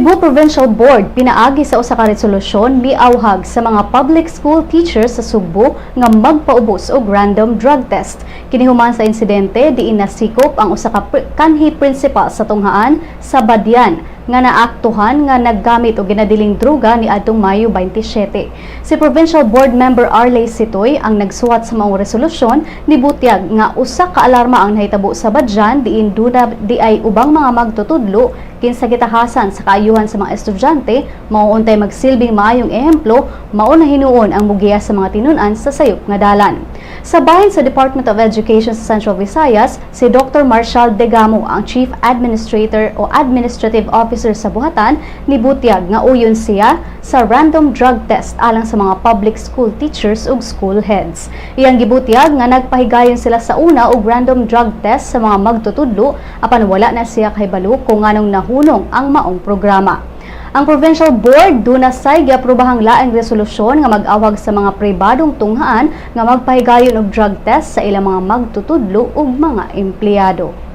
Cebu Provincial Board pinaagi sa usa ka resolusyon miawhag sa mga public school teachers sa Sugbo nga magpaubos og random drug test. Kini human sa insidente diin nasikop ang usa ka kanhi principal sa tunghaan sa Badian nga naaktuhan nga naggamit og ginadiling droga niadtong Mayo 27. Si Provincial Board Member Arley Sitoy ang nagsuwat sa maong resolusyon, nibutyag nga usa ka alarma ang nahitabo sa Badian diin duna di ay ubang mga magtutudlo kinsa gitahasan sa kaayuhan sa mga estudyante mao untay magsilbing maayong ehemplo, mao na hinuon ang mugiya sa mga tinun-an sa sayop nga dalan. Sa bahin sa Department of Education sa Central Visayas, si Dr. Marshall Degamo, ang Chief Administrator o Administrative Officer sa buhatan, nibutyag nga uyon siya sa random drug test alang sa mga public school teachers ug school heads. Iyang gibutyag nga nagpahigayon sila sa una og random drug test sa mga magtutudlo, apan wala na siya kahibalo kung nganong nahunong ang maong programa. Ang Provincial Board duna say giaprobahang laing resolusyon nga mag-awhag sa mga pribadong tunghaan nga magpahigayon og drug test sa ilang mga magtutudlo ug mga empleyado.